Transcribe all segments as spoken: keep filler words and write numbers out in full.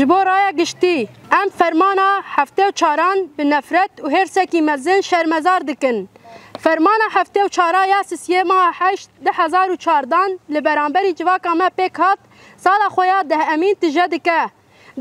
Ji bo raya giştî, em fermana heftê û çaran bi nefret û hêrsekî mezin şermezar dikin. Fermana heftê û çaran ya sisiyê meha heşt du hezar û çardan li beramberî civaka me pêk hat, sala xwe ya dehemîn tije dike.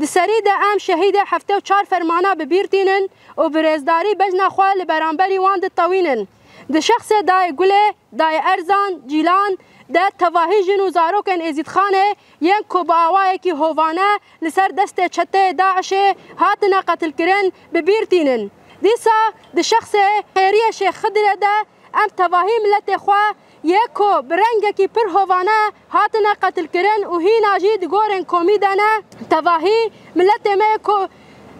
Di serî de em şehîdê heftê û çar fermana bi bîr tînin û bi rêzdarî bejna xwe li beramberî wan ditewînin. Di şexsê Dayê Gulê, Dayê Erzan, Cîlan de tevahî jin û zarokên Êzîdxanê yên ku bi awayekî hovane li ser destê çeteyê DAIŞê hatine qetilkirin bi bîr tînin. Dîsa di şexsê Xêriyê Şêx Xidirê de em tevahî miletê xwe yê ku bi rengekî pir hovane hatine qetilkirin û hîna jî di gorên komî de ne, tevahî miletê me yê ku,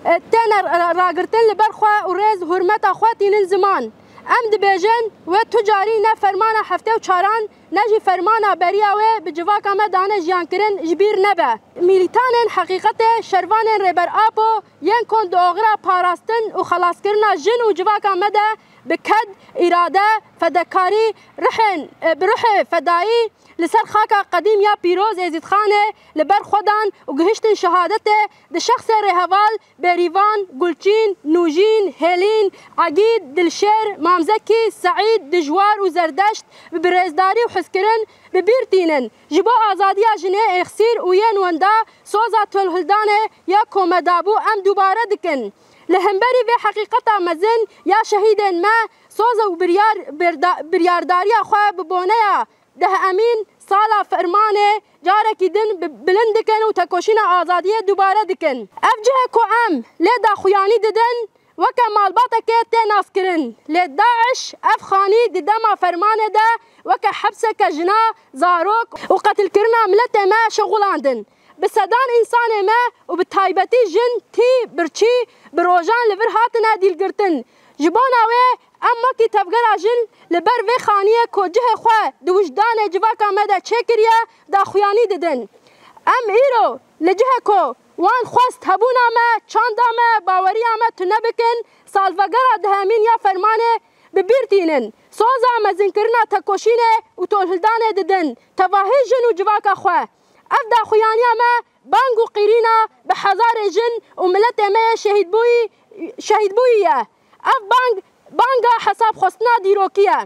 e, têne ra-, ragirtin li ber xwe û rêz hurmeta xwe tînin ziman. Em dibêjin, wê tu carî ne fermana heftê û çaran ne jî fermana beriya wê bi civaka me dane jiyankirin ji bîr nebe. Mîlîtanên heqîqetê şervanên Rêber Apo yên ku di oxira parastin û xelaskirina jin û civaka me de bi ked, îrade, fedekarî, rihên, e, bi ruhê fedayî li ser xaka qedîm ya pîroz Êzîdxanê li ber xwe dan û gihiştin şehadetê, di şexsê rêheval Bêrîvan, Gulçîn, Nûjîn, Hêlîn, Egîd, Dilşêr, Mamzekî, Seîd, Dijwar û Zerdeşt bi birêzdarî û hizkirin bi bîr tînin. Ji bo azadiya jinê êxsîr û yên wenda soza tolhildanê ya ku me dabû em dubare dikin. Li hemberî vê heqîqeta mezin ya şehîdên me, soza û biryar-, berda-, biryardariya xwe bi boneya dehemîn sala fermanê carekî din bi-, bilind dikin û tekoşîna azadiyê dubare dikin. Ev cihê ku em lê daxuyanî didin, weke malbatekê tê naskirin. Lê DAIŞ ev xanî di dema fermanê de weke hepseke jina, zarok û qetilkirina miletê me şixulandin. Bi sedan însanê me û bi taybetî jin, tî, birçî bi rojan li vir hatine dîlgirtin. Ji bona wê em wekî tevgera jin li ber vê xaniyê ku cihê xwe di wijdanê civaka me de çêkiriye, daxuyanî didin. Em îro li cihê ku wan xwest hebûna me, çanda me, baweriya me tune bikin, salvegera dehemîn ya fermanê bi bîr tînin. Soza mezinkirina tekoşînê û tolhildanê didin tevahî jin û civaka xwe. Ev daxuyaniya me bang û qîrîna bi hezarê jin û miletê me yê şehîdbûyî, şehîdbûyî ye. Ev bang, banga hesabxwestina dîrokî ye.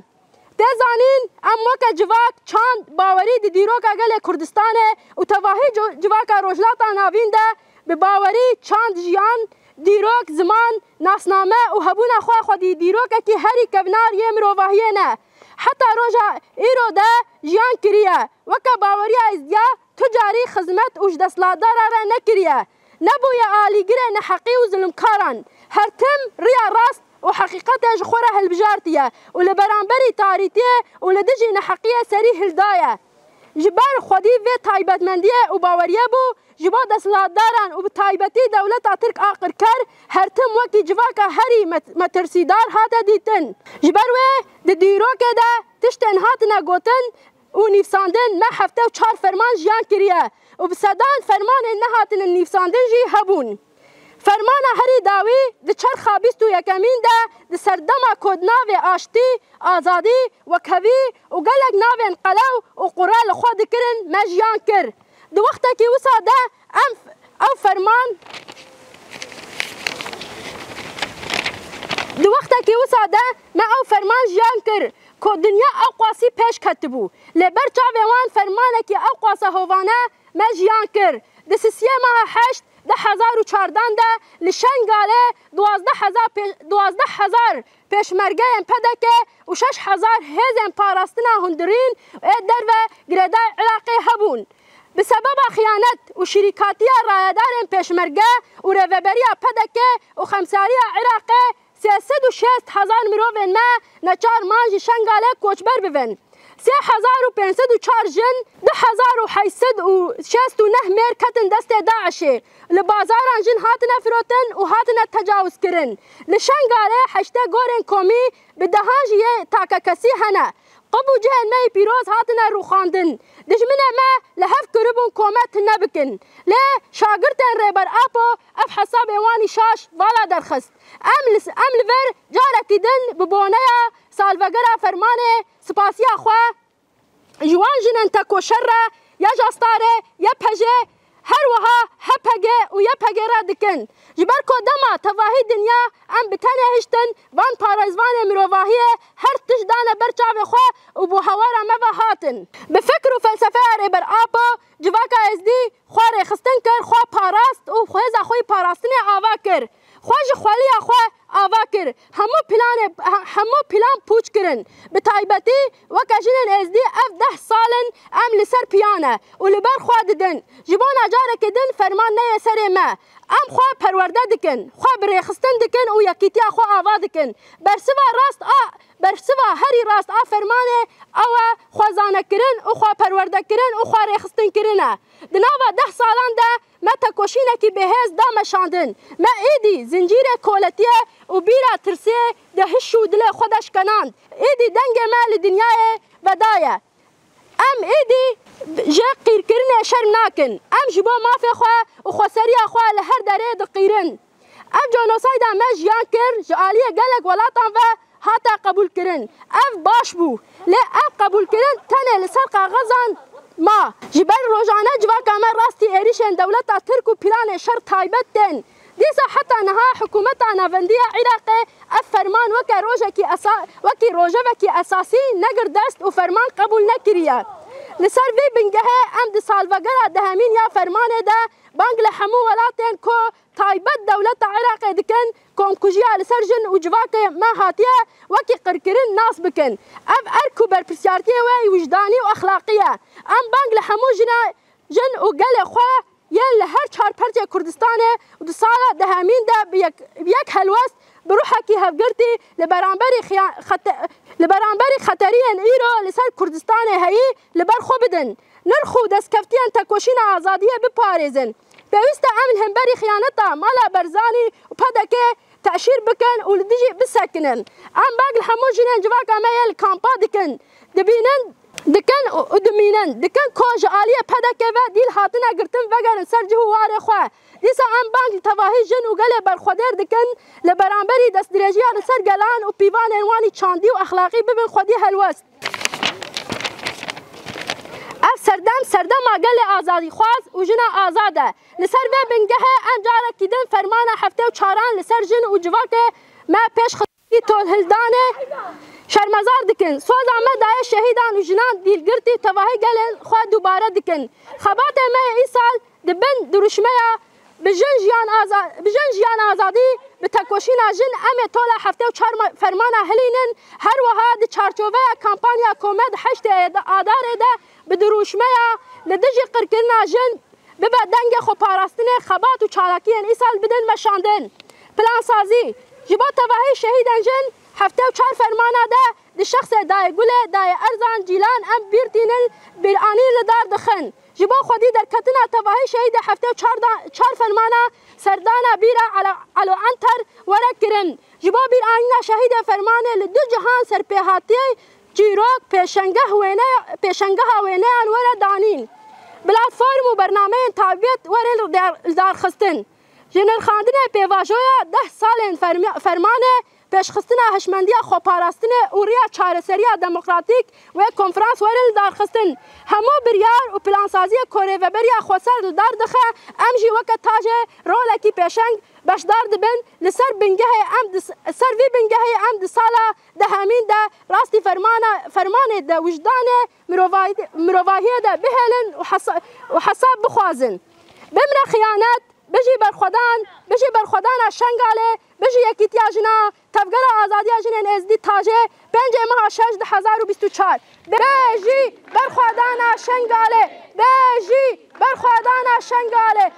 Tê zanîn, em weke civak, çand, bawerî di dîroka gelê Kurdistanê û tevahî co-, civaka Rojhilata Navîn de bi bawerî, çand, jiyan, dîrok, ziman, nasname û hebûna xwe xwedî dîrokekî herî kevnar yê mirovahiyê ne. Heta roja îro de jiyan kiriye. Weke baweriya Êzdiya tu carî xizmet û ji desthilatdara re nekiriye. Nebûye alîgirê neheqî û zilimkaran. Her tim riya rast û heqîqetê ji xwe re hilbijartiye û li beramberî tarîtiyê û li dijî neheqiyê serî hildaye. Ji ber xwedî vê taybetmendiyê û baweriyê bû, ji bo desthilatdaran û bi taybetî dewleta Tirk aqilker her tim wekî civaka herî met-, metirsîdar hate dîtin. Ji ber wê di dîrokê de tiştên hatine gotin û nivîsandin me heftê û çar ferman jiyan kiriye û bi sedan fermanên nehatine nivîsandin jî hebûn. Fermana herî dawî di çerxa bîst û yekemîn de di serdema ku di navê aştî, azadî, wekhevî û gelek navên qelew û qure li xwe dikirin me jiyan kir. Di wextekî wisa de em ew ferman, di wextekî wisa de me ew ferman jiyan kir ku dinya ew qasî pêş ketibû. Lê ber çavê wan fermanekî ew qasa hovane me jiyan kir. Di sisiyê meha heşt du hezar û çardan de li Şengalê duwazdeh hezar pê-, duwazdeh hezar pêşmergeyên P D K û şeş hezar hêzên parastina hundirîn ê derve girêdayî Iraqê hebûn. Bi sebeba xiyanet û şirîkatiya rayedarên pêşmerge û rêveberiya P D K û xemsariya Iraqê sê sed û şêst hezar mirovên me neçar man ji Şengalê koçber bibin. Sê hezar û pênc sed û çar jin, du hezar û heşt sed û şêst û neh mêr ketin destê DAIŞê. Li bazaran jin hatine firotin û hatine tecawizkirin. Li Şengalê heştê gorên komî bi dehan jî yê takekesî hene. Qub û cihên me yê pîroz hatine rûxandin. Dijminê me li hev kiribûn ku me tune bikin. Lê şagirtên Rêber Apo ev hesabê wan î şaş vala derxist. Em li, em li vir carekî din bi boneya salvegera fermanê spasiya xwe ji wan jinên tekoşer re, ya Jastarê, ya P J, Her wiha H P G û Y P G re dikin. Ji ber ku dema tevahî dinya em bi tenê hiştin, van parêzvanê mirovahiyê her tişt dane ber çavê xwe û bo hewara me ve hatin. Bi fikr û felsefeya Rêber Apo, civaka Êzdî xwe rêxistin kir, xwe parast û hêza xwe yî parastinê ava kir. Xwe ji xweliya xwe ava kir. Hemû planê, he-, hemû plan pûç kirin. Bi taybetî weke jinên Êzdî ev deh sal in em li ser piya ne û li ber xwe didin. Ji bona carekê din ferman neyê serê me. Em xwe perwerde dikin, xwe bi rêxistin dikin û yekîtiya xwe ava dikin. Bersiva rast a, bersiva herî rast a fermanê ew e xwe zanekirin û xwe perwerdekirin û xwe rêxistinkirin e. Di nava deh salan de me tekoşînekî bêhêz da meşandin. Me êdî zincîrê koletiyê û bîra tirsê di hiş û dilê xwe de şkenand. Êdî dengê me li dinyayê vedaye. Em êdî ji qîrkirinê şerm nakin. Em ji bo mafê xwe û xweseriya xwe li her derê diqîrin. Ev jenosayda me jiyan kir, ji aliyê gelek welatan ve hate qebûlkirin. Ev baş bû. Lê ev qebûlkirin tenê li ser kaxezan ma. Ji ber rojane civaka me rastî êrişên dewleta Tirk û planê şer taybet tên. Dîsa heta niha hikûmeta navendî ya Iraqê ev ferman weke rojekî esa-, wekî rojevekî esasî negir dest û ferman qebûl nekiriye. Li ser vê bingehê em di salvegera dehemîn ya fermanê de bang li hemû welatên ku taybet dewleta Iraqê dikin, komkujiya li ser jin û civakê me hatiye wekî qirkirin nas bikin. Ev erk û berpirsiyartiyê wê wijdanî û exlaqî ye. Em bang li hemû jina, jin û gelê xwe yên li her çar perçê Kurdistanê û di sala dehemîn de bi yek, bi yek helwest, bi ruhekî hevgirtî li beramberî xiya-, xete-, li beramberî xeteriyên îro li ser Kurdistanê heyî li ber xwe bidin. Nirx û destkeftiyên tekoşîna azadiyê biparêzin. Pêwîst e em li hemberî xiyaneta mala Barzanî û P D K teşîr bikin û li dijî bisekinin. Em bang li hemû jinên civaka me yê li kampa dikin. Dibînin, dikin û, û dimînin. Dikin ku ji aliyê P D K ve dîl hatine girtin, vegerin ser cih û warê xwe. Dîsa em bang li tevahî jin û gelê berxwedêr dikin, li beramberî destdirêjiya li ser gelan û pîvanên wan î çandî û exlaqî bibin xwedî helwest. Ev serdem, serdema gelê azadîxwaz û jina azad e. Li ser vê bingehê em carekî din fermana heftê û çaran li ser jin û civakê me pêş xistî tolhildanê şermezar dikin. Soza me dayê şehîdan û jinan dîlgirtî tevahî gelên xwe dubare dikin. Xebatê me yê îsal di bin dirûşmeya Bi jin jiyan aza-, bi jin jiyan azadî, bi tekoşîna jin em ê tola heftê û çar ma-, fermana hilînin, her wiha di çarçoveya kampanya Komed heştê Adarê de bi dirûşmeya li dijî qirkirina jin bibe dengê xweparastinê, xebat û çalakiyên îsal bidin meşandin. Plansazî, ji bo tevahî şehîdên jin heftê û çar fermana de di şexsê Dayê Gulê, Dayê Erzan, Cîlan em bîr tînin, bîranî li dar dixin. Ji bo xwedî derketina tevahî şehîdê heftê û çar da-, çar fermana serdana bîra Elo-, Elo Anter were kirin. Ji bo bîranîna şehîdê fermanê li du cihan serpêhatiyê çîrok, pêşengeh wêne-, pêşengeha wêneyan were danîn. Platform û bernameyên taybet were li dar-, li dar xistin. Ji nirxandinê pêvajoya deh salên fermi-, fermanê, pêşxistina hişmendiya xweparastinê û riya çareseriya demokratîk wê konferans werin lidarxistin. Hemû biryar û plansaziyê ku Rêveberiya Xweser li dar dixe, em jî weke tajê rolekî pêşeng beşdar dibin. Li ser bingehê em di s-, ser vî bingehê em di sala dehemîn de rastî fermana, fermanê de wijdanê mirovahî-, mirovahiyê de bihêlin û hesa-, û hesab bixwazin. Bimre xiyanet, Bijî berxwedan, bijî berxwedana Şengalê, bijî yekîtiya jina, Tevgera Azadiya Jinên Êzidî Tajê, pêncê meha şeş du hezar û bîst û çar. Bijî berxwedana Şengalê, bijî berxwedana Şengalê.